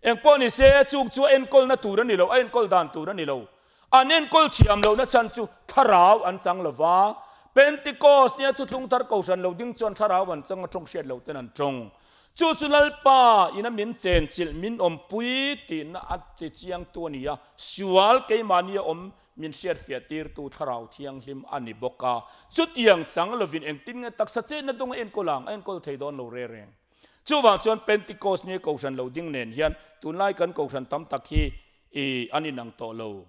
Engpawh ni se, chung chu a enkawlna tur a ni lo, a enkawl dan tur a ni lo. An enkawl thiam lohna chhan chu thlarau an chang lo va. Pentecost nia thuthlung thar kohhran lo ding chuan thlarau an chang a, tawng hriat loh ten an tawng. Chu chu Lalpa ina min chenchilh, min awmpui tihna a ti chiangtu a ni a, sual keimahni a awm Min hriatfiah tirtu Thlarau Thianghlim a ni bawk a, chutiang chang lovin engtin nge taksa chenna dung a enkawl ang, a enkawl thei dawn lo re reng. Chuvang chuan Pentecost ni Kohhran lo ding nen hian tunlai kan Kohhran tam tak hi i an inang tawh lo.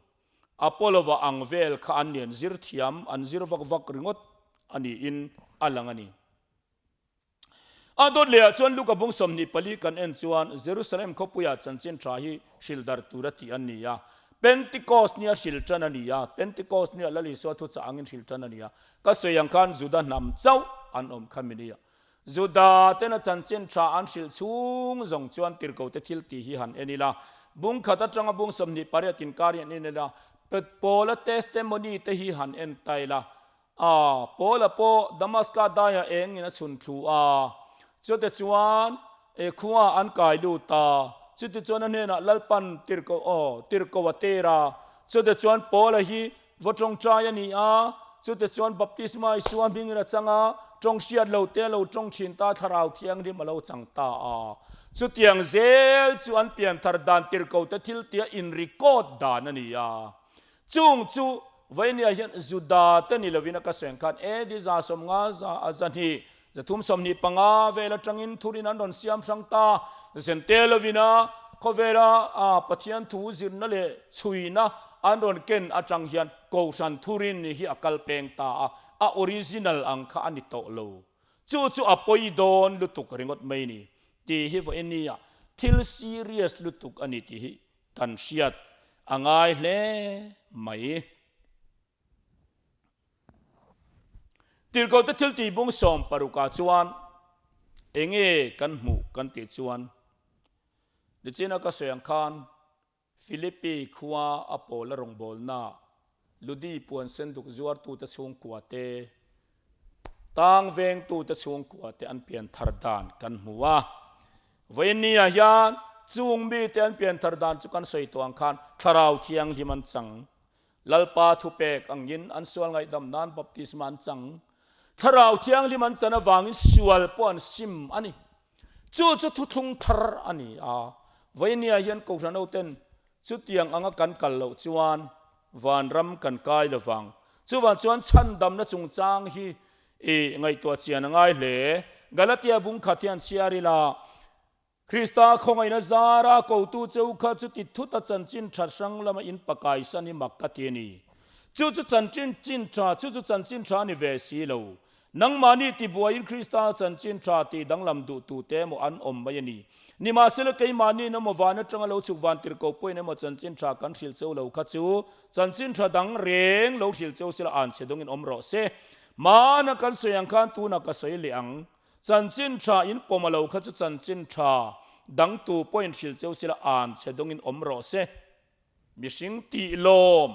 Apollo-a ang vel kha an ni an zir thiam, an zir vak vak ringawt a niin a lang a ni. A dawt lehah chuan Luka bung 24 kan en chuan Jerusalem khawpuiah chanchin tha hi hrilh darh tura tih an ni a. Pentecost nia hrilh tan a ni a, Pentecost nia Lal Isua thuchah angin hrilh tan a ni a. Ka sawi ang khan Juda hnam chauh an awm kha mi nia. Juda tena chanchin tha an hrilh chhung zawng chuan tirhkote thil tih hi han en ila, bung khat atanga bung 28 inkar hi an en ila, Paula testimony te hi han en ta ila, A, Paula pawh Damaska daiah engin a chhun thlu a, chute chuan e khuaah an kai lut a, chute chuan a hnenah Lalpan tirhkoh, aw, tirhkoh a ter a, chute chuan Paula hi va tawngtai a ni a, chute chuan baptisma Isua hmingin a chang a, tawng hriat lo te a lo tawng thin ta, Thlarau Thianghlim a lo chang ta a. Chutiang zel chu an pianthar dan tirhkohte thil tia in-record dan a ni a. Chung chu Vainia hian Juda te ni lovin a ka seng khan AD 150 za a 200, 325 vel atangin thurin an rawn siam hrang ta. Zente lovina khawvela a Pathian thu zirna leh chhuina an rawn ken atang hian Kohhran thurin hi a kal peng ta a, a original ang kha a ni tawh lo. Chu chu a pawi dawn lutuk ringawt mai ni tih hi Vainia thil serious lutuk a ni tih hi Kan hriat a ngai hle mai. Tirhkohte thil tih bung 60 ah chuan enge kan hmuh kan tih chuan nichina ka sawi ang khan Philippi khua a pawl a rawngbawlna Ludi puan senduk zuartute chhungkua te, tang vengtute chhungkua te an pian thar dan kan hmu a. Vawiinniah hian chung mite an pian thar dan chu kan sawi tawh ang khan Thlarau Thianghlim an chang. Lalpa thupek angin an sual ngaihdam nan baptisma an chang. Thlarau Thianghlim an chan avangin sual pawh an sim a ni. Chu chu thuthlung thar a ni a. Vawiinniah hian Kohhran hoten Chutiang anga kan kal loh chuan vanram kan kai lo vang. Chuvang chuan chhandamna chungchang hi i ngaihtuah chian a ngai hle. Galatia bung khat hian chhiar ila, Krista khawngaihna zara kotu cheu kha chuti thuta chanchin tha hrang lama in pakaisan hi mak ka ti a ni. Chu chu chanchin chin tha, chu chu chanchin tha a ni ve si lo. Nangmahni tibuaiin Krista chanchin tha tih danglam duh tute emaw an awm mai a ni. Nimahsela keimahniin emaw van atanga lo chhuk van tirhkoh pawhin emaw chanchin tha kan hrilh cheu lo kha chu chanchin tha dang reng lo hrilh cheu sela anchhe dawngin awm rawh se. Hmana kan sawi ang khan tunah ka sawi leh ang. Chanchin tha in pawm a lo kha chu chanchin tha dang tu pawhin hrilh cheu sela anchhe dawngin awm rawh se. Mihring tih lawm.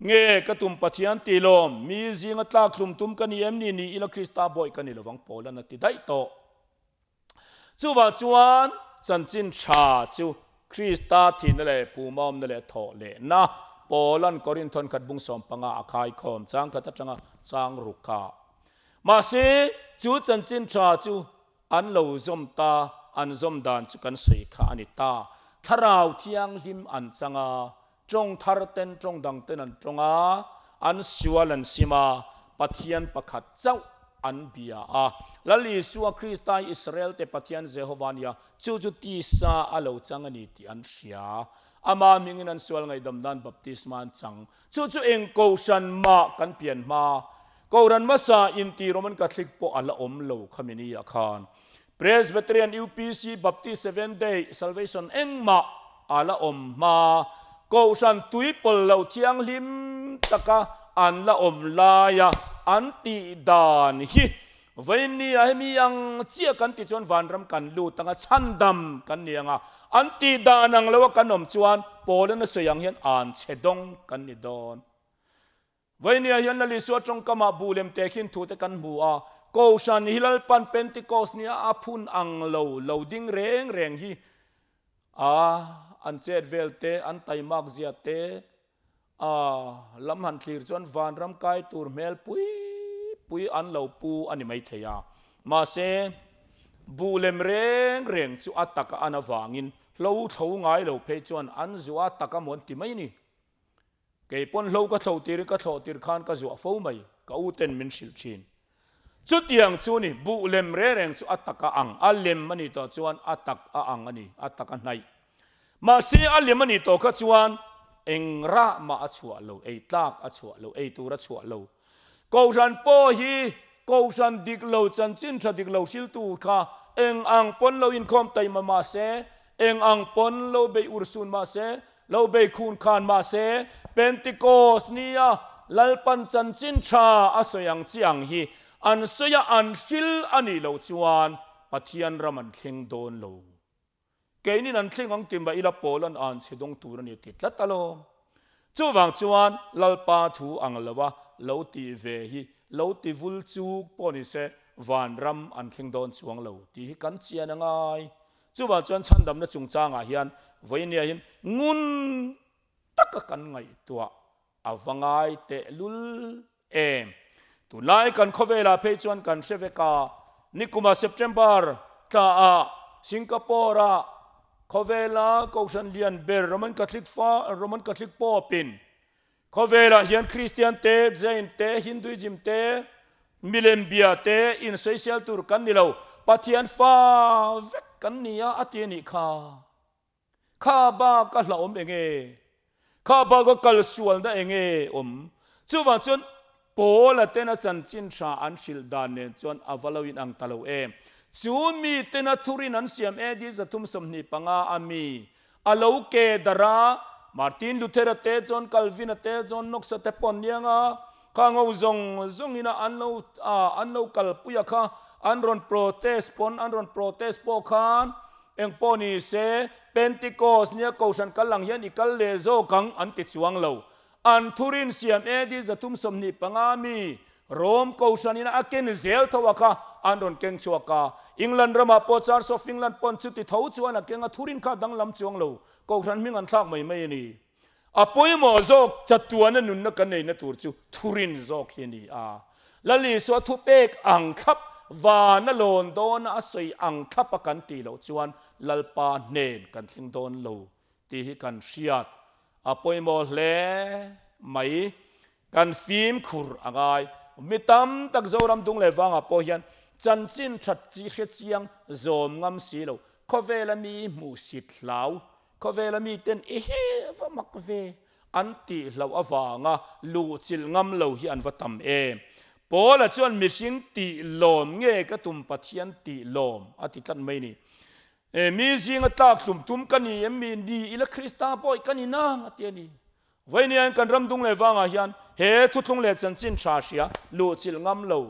Nge ka tum Pathian ti lawm, mi zinga tlak hlum tum ka ni em ni? Ni ila Krista bawih ka ni lovang Paulan a ti daih tawh. Chuvang chuan chanchin tha chu Krista thihna leh pumawmna leh thawh lehna Paulan Korinth thawnkhat bung 15 a khaikhawm chang khat atanga chang ruk kha. Mahse chu chanchin tha chu an lo zawm ta, an zawm dan chu kan sawi kha a ni ta. Thlarau Thianghlim an chang a. Tawng thar ten tawng dang ten an tawng a, an sual an sim a, Pathian pakhat chauh an bia a. Lal Isua Krista hi Israel te Pathian Jehova a ni a, chu chu tisa a lo chang a ni tih an hria. Ama hmingin an sual ngaihdam nan baptisma an chang. Chu chu eng kohhran mah kan pian hma. Kohhran hmasa inti Roman Catholic pawh a la awm lo khami ni ah khan. Presbyterian, UPC, Baptist, Seventh Day, Salvation engmah a la awm hma. Kohhran tuipawl lo thianghlim taka an la awm laia an tih dan hi vawiin ah hemi ang chiah kan tih chuan vanram kan lut anga chhandam kan ni anga an tih dan ang loa kan awm chuan Paul-an a sawi ang hian an chhe dawng kan ni dawn. Vawinia hian Lal Isua tawngkamah buh lem teh khin thute kan hmu a, Kohhran hi Lalpan Pentecost nia a phun ang lo lo ding reng reng hi a an chet vel te, an taimak zia te a lam han thlir chuan vanram kai tur hmel pui pui an lo pu a ni maithei a. Mahse, buh lem reng reng chu a taka an avangin hlo thlo ngai lo phei chuan an zuah a taka maw an ti mai ni. Kei pawn hlo ka thlo tir ka thlawh tir khan ka zuah fo mai, ka u ten min hrilh thin. Chutiang chu ni, buh lem reng reng chu a tak a ang, a lem a nih tawh chuan a tak a ang a ni, a tak a hnaih. Mahse a lem a nih tawh kha chuan eng rah mah a chhuah lo, ei tlak a chhuah lo, ei tur a chhuah lo. Kohhran pawh hi Kohhran dik lo, chanchin tha dik lo hriltu kha eng ang pawn lo inkhawm taima mah se, eng ang pawn lo bei urhsun mah se, lo bei khun khan mah se, Pentecost nia Lalpan chanchin tha a sawi ang chi ang hi an sawi a, an hril a nih loh chuan Pathian ram an thleng dawn lo. Keinin an thleng ang ti mah ila Paul an an chhe dawng tur a ni ti tlat alawm. Chuvang chuan Lalpa thu ang lo a lo tih ve hi lo ti vul chuk pawh ni se vanram an thleng dawn chuang lo tih hi kan chian a ngai. Chuvang chuan chhandamna chungchangah hian vawinia hian ngun taka kan ngaihtuah A va ngai tehlul em. Tunlai kan khawvelah phei chuan kan hre vek a, nikuma September tlaah Singapore-ah khawvela Kohhran lian ber Roman Catholic fa Roman Catholic Pope-in khawvelah hian Kristian te, Jain te, Hinduism te, milem bia te insawisel tur kan ni lo, Pathian fa vek kan ni a a ti a nih kha. Kha bak a hlauhawm eng nge? Kha bak a kal sualna eng nge awm? Chuvang chuan Paula tena chanchin tha an hrilh dan nen chuan a va lo inang ta lo em. Chu mi tena thurin an siam AD 325 a mi a lo ke darh a, Martin Luther-a te, John Calvin-a te, John Knox-a te pawh an niang a, kha ngo zawng zawngin a an lo an lo kalpui a kha an rawn protest pawn an rawn protest pawh khan Engpawh ni se, Pentecost nia Kohhran kal ang hian i kal leh zawk ang an ti chuang lo. An thurin siam AD 325 mi Rome Kohhran ina a ken zel tho a kha an rawn keng chhuak a. England ramah pawh Church of England pawn chuti tho chuan a keng a, thurin kha danglam chuang lo. Kohhran hming an thlak mai mai a ni. A pawimawh zawk chatuana nunna kan neihna tur chu thurin zawk hi a ni a. Lal Isua thupek ang thlap, vana lawn dawna a sawi ang thlapa kan tih loh chuan Lalpa hnen kan thleng dawn lo tih hi kan hriat a pawimawh hle mai. Kan fimkhur a ngai. Mi tam tak Zoram dung leh vangah pawh hian chanchin that chi hre chiang zawm ngam si lo, khawvela mi hmuhsit hlau Khawvela miten i hi va mak ve an tih hlauh avanga luhchilh ngam lo hi an va tam em. Paula chuan mihring tih lawm nge ka tum Pathian tih lawm a ti tlat mai ni. E mi zinga tlak hlum tum ka ni em mi ni ila Krista pawh ka ni nang a ti a ni. Vawiin kan ram dung leh vangah hian he thuthlung leh chanchin tha hria luhchilh ngam lo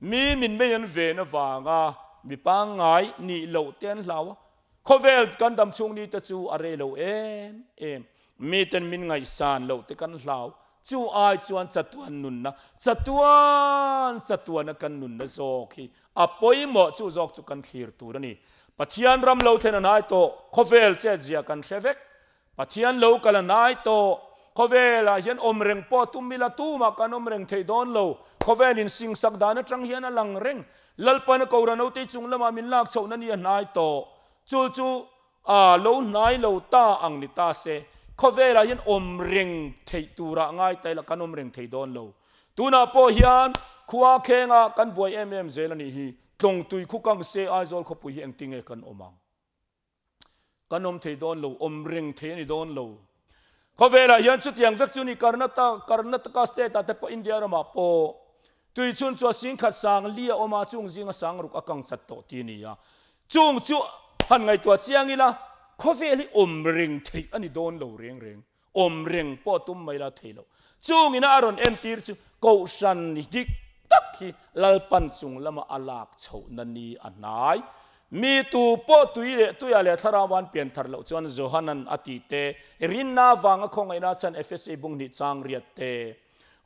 Mi min mei an ven avanga mi pangngai nih loh te an hlau a, khawvel kan dam chhung ni te chu a rei lo em em. Miten min ngaihsan loh te kan hlau, chu ai chuan chatuan nunna, chatuan chatuana kan nunna zawk hi a pawimawh, chu zawk chu kan thlir tur a ni. Pathian ram lo thlen a hnai tawh, khawvel chetzia kan hre vek, Pathian lo kal a hnai tawh. Khawvelah hian awm reng pawh tum ila tumah kan awm reng thei dawn lo. Khawvel in singsak dan atang hian a lang reng. Lalpan a Kohhran Nautei chung lamah min lak chhohna ni a hnai tawh. Chu chu a lo hnai lo ta ang ni ta se. Khawvelah hian awm reng theih turah ngai ta ila kan awm reng thei dawn lo. Tunah pawh hian khua khenga kan buai em em zel a nih hi. Tlawngtui khu kang se Aizawl khawpui hi engtinge kan awm ang? Kan awm thei dawn lo, awm reng thei a ni dawn lo. Khawvelah hian chutiang vek chu ni Karnataka, Karnataka state ah te pawh India ramah pawh tui chhun chu a singkhat sang li a awm a, chung zinga sang ruk a kang chat tawh ti a ni a. Chung chu han ngaihtuah chiang ila khawvel hi awm reng theih a ni dawn lo reng reng. Awm reng pawh tum mai la thei lo. Chungina a rawn entir chu Kohhran dik tak hi Lalpan chung lama a lak chhohna ni a hnai. Mi tu pawh tui leh tuia leh thlarau an pian thar loh chuan Johanan a tih te, rinna avanga khawngaihna chhan Efese bung hnih chang riat te,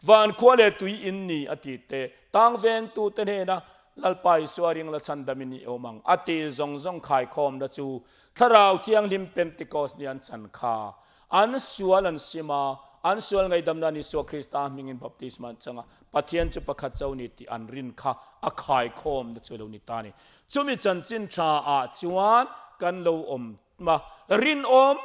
Van khua leh tui in ni a tih te, tang vengtute hnena Lalpa Isua ring la chhandamin i awm ang a tih zawng zawng khaikhawmna chu Thlarau Thianghlim Pentecost ni an chan kha. An sual an sim a, an sual ngaihdamna an Isua Krista hmingin baptisma an chang a, Pathian chu pakhat chauh ni tih an rin kha a khaikhawmna chu a lo ni ta a ni. Chumi chanchin tha ah chuan kan lo awm a, rinawm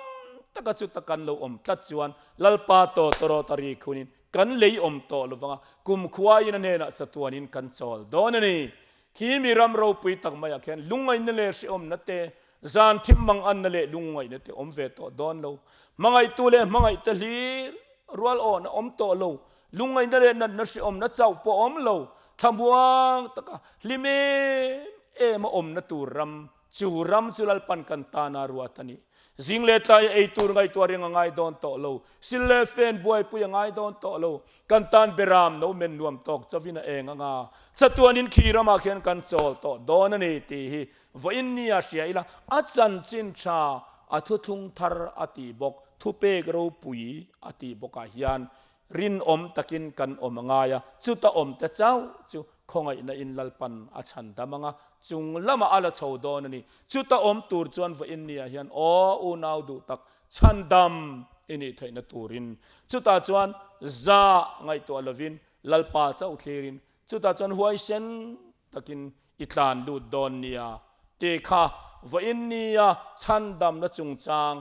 taka chuta kan lo awm tlat chuan Lalpa tawtawrawt a ri khunin kan lei awm tawh lovang a, kumkhuain a hnenah chatuanin kan chawl dawn a ni. Khi mi ram ropui tak maiah khian lungngaihna leh hrehawmna te, zan thim manganna leh lungngaihna te awm ve tawh dawn lo. Hmangaihtu leh hmangaihte hlir rual awhna awm tawh lo. Lungngaihna leh natna hrehawmna chauh pawh awm lo. Thlamuang taka hlim em em a awmna tur ram, chu ram chu Lalpan kan tana ruat a ni. Zing leh tlaia ei tur ngaihtuah reng a ngai dawn tawh lo. Sil leh fen buaipui a ngai dawn tawh lo. Kan tan beram no men nuam tawk chauhin a eng anga, chatuanin khi ramah khian kan chawl tawh dawn a ni tih hi vawiin nia hria ila, a chanchin tha, a thuthlung thar a tih bawk, thupek ropui a tih bawkah hian rinawm takin kan awm a ngai a, chuta awmte chauh chu khawngaihna in Lalpan a chhan dam anga, chung lamah a la chho dawn a ni. Chuta awm tur chuan vawiin nia hian aw unau duh tak, Chhandam i nih theihna turin chutah chuan za ngaihtuah lovin Lalpa chauh thlirin chutah chuan huaisen takin i tlan lut dawn nia tih kha vawiin nia chhandamna chungchang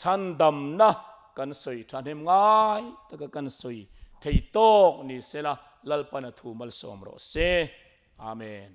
chhandamna kan sawi thahnem ngai taka kan sawi thei tawk ni sela Lalpan a thu malsawm rawh se. Amen.